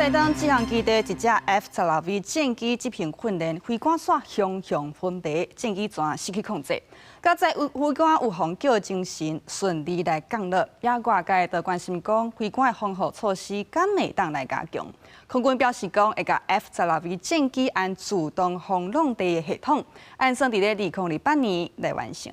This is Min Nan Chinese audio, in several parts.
台東志航基地一隻 F-16V 戰機執行訓練，飛官煞雄雄昏迷，戰機全失去控制。佳哉飛官有予叫精神，順利來降落。也外界都關心講，飛官的防護措施敢會當來加強？空軍表示講，會共 F-16V 戰機按自動防落地的系統，按算佇咧2028年來完成。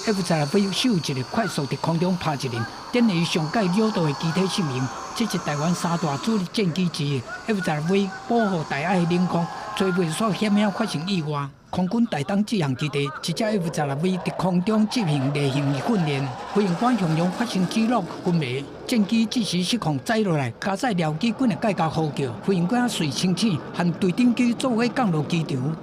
F-16V 首一个快速佇空中拍一輪，展現上蓋繞道的機體性能。這是台灣三大主力戰機之一。F-16V 保護大愛的領空，最尾煞險險發生意外。空軍台東志航基地一隻 F-16V 佇空中執行例行訓練，飛行官雄雄發生 G-LOCK 昏迷，戰機這時失控載落來，加載僚機幾若擺共呼叫，飛行官隨清醒，和對頂機做伙降落機場。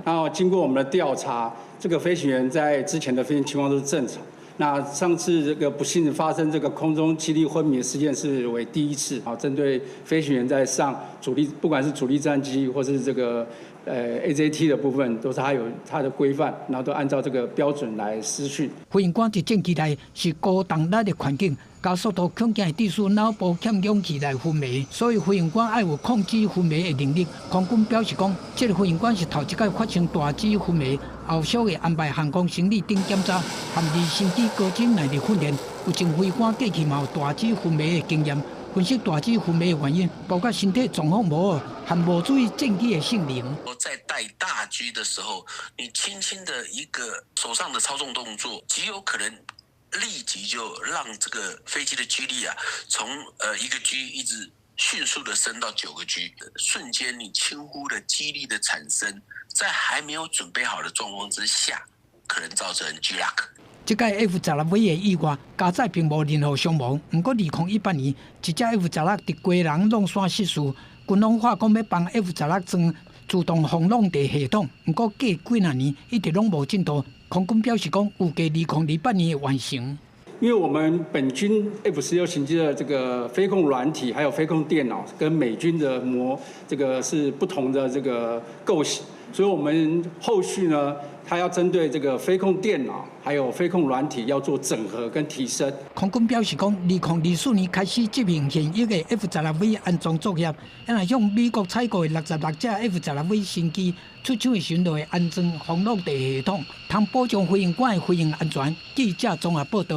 然後經過我們的調查，這個飛行員在之前的飛行情況都是正常。那上次這個不幸發生這個空中機力昏迷事件是為第一次。啊，針對飛行員在上主力，不管是主力戰機或是這個AJT 的部分，都是它有它的規範，然後都按照這個標準來施訓。飛行官佇戰機內是高動力的環境，加速度恐驚會致使腦部欠氧氣來昏迷，所以飛行官愛有控制昏迷的能力。空軍表示講，這個飛行官是頭一擺發生大 G 昏迷，後續會安排航空生理等檢查，和直升機高階內的訓練。有前飛官過去嘛有大 G 昏迷的經驗，分析大 G 昏迷的原因，包括身體狀況無好和無注意戰機的性能。在帶大 G 的時候，你輕輕的一個手上的操縱動作，極有可能立即就讓這個飛機的 G 力啊，從1個 G 一直迅速的升到9個 G，瞬間你輕忽的肌力的產生，在還沒有準備好的狀況之下，可能造成 G lock。這擺 F-16V 的意外，加載並無任何傷亡。毋過2018年，一隻 F-16佇基隆挵山失事，軍方話講欲幫 F-16裝自動防落地系統，毋過過幾若年一直攏無進度。空軍表示講，預計2028年會完成。因為我們本軍 F-16型機的這個飛控軟體，還有飛控電腦，跟美軍的模這個是不同的這個構型，所以我們後續呢，它要針對這個飛控電腦，還有飛控軟體要做整合跟提升。空軍表示講，2024年開始執行現役的 F-16V 安裝作業，若向美國採購的66隻 F-16V 新機出廠的時陣，就會安裝防落地系統，通保障飛行官的飛行安全。記者綜合報道。